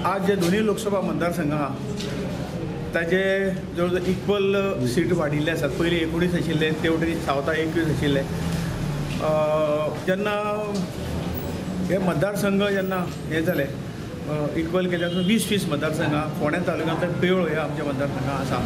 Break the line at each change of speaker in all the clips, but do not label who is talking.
आज जे दोन्ही लोकसभा मतदारसंघ आहा ताजे जवळ जवळ इक्वल सीट वाडिल्ले आसात. पयलीं 19 आशिल्ले, ते वटेन सावथा 21 आशिल्ले. जेन्ना हे मतदारसंघ जेन्ना हे जाले इक्वल केले 20-20 मतदारसंघां फोंड्या तालुक्यांतल्या पेवळ ह्या आमच्या मतदारसंघां आसा.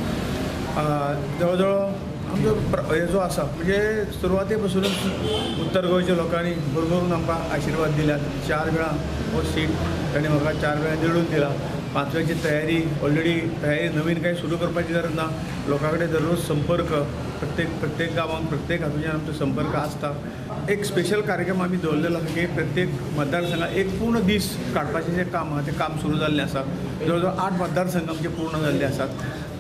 जवळ जवळ आमचो हे जो आसा म्हणजे सुरवाते पासूनच उत्तर गोंयच्या लोकांनी भरभरून आमकां आशिर्वाद दिल्यात. 4 वेळा हो सीट तांणी म्हाका 4 वेळा निवडून दिला. 5व्याची तयारी ऑलरेडी तयारी नवीन काही सुरू करपाची गरज ना. लोकां कडेन दररोज संपर्क, प्रत्येक गांवांत प्रत्येक हातूंतल्यान आमचो संपर्क आसता. एक स्पेशल कार्यक्रम आमी दवरलेलो आसा की प्रत्येक मतदारसंघात एक पूर्ण दीस काडपाचें जें काम आहा तें काम सुरू जाल्लें आसा. जवळ जवळ 8 मतदारसंघ आमचे पूर्ण जाल्ले आसात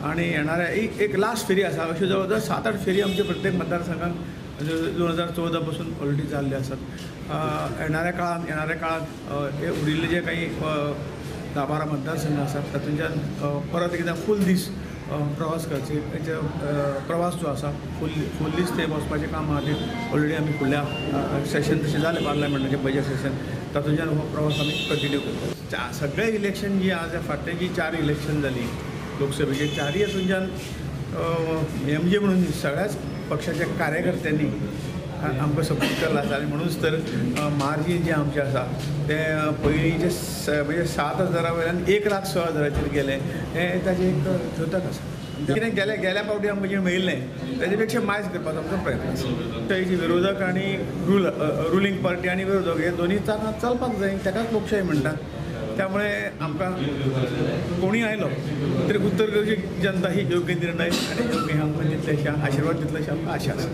आनी येणाऱ्या एक लास्ट फेरी आसा. अश्यो जवळ जवळ 7-8 फेरी आमचे प्रत्येक मतदारसंघात 2014 पासून ऑलरेडी जाल्ले आसात. येणाऱ्या काळांत हे उरिल्ले जे काही 10-12 मतदारसंघ आसात तातूंतल्यान परत एकदां फूल दीस प्रवास करचे, प्रवास जो आसा फूल दीस ते वचपाचें काम आहा तें ऑलरेडी आमी फुडल्या सेशन तशें जालें पार्लमेंटाचें बजेट सेशन, तातूंतल्यान हो प्रवास आमी कंटिन्यू करता. सगळें इलेक्शन जी आहा फाटलीं जी 4 इलेक्शन जालीं लोकसभेचे, 4 हातूंतल्यान एम जे म्हणून सगळ्याच पक्षाच्या कार्यकर्त्यांनी आमकां सपोर्ट केल्लो आसा. आनी म्हणूनच तर मार्जीन जें आमचें आसा तें पयलींचे म्हणजे 7,000 वयल्यान 1,06,000 गेलें, हें ताजें एक द्योतक आसा. कितें गेल्या फावटी आमकां जें मेळिल्लें ताजे पेक्षा मायज करपाचो आमचो प्रयत्न आसा. ताची विरोधक आनी रुलींग पार्टी आनी विरोधक हे दोनूय चलपाक जाय, ताकाच लोकशाही म्हणटात. त्यामुळे आमकां कोणूय आयलो तरी उत्तर गोंयची जनता ही योग्य निर्णय आनी योग्य आमकां दितले अशें आशिर्वाद दितले अशें आमकां आशा आसा.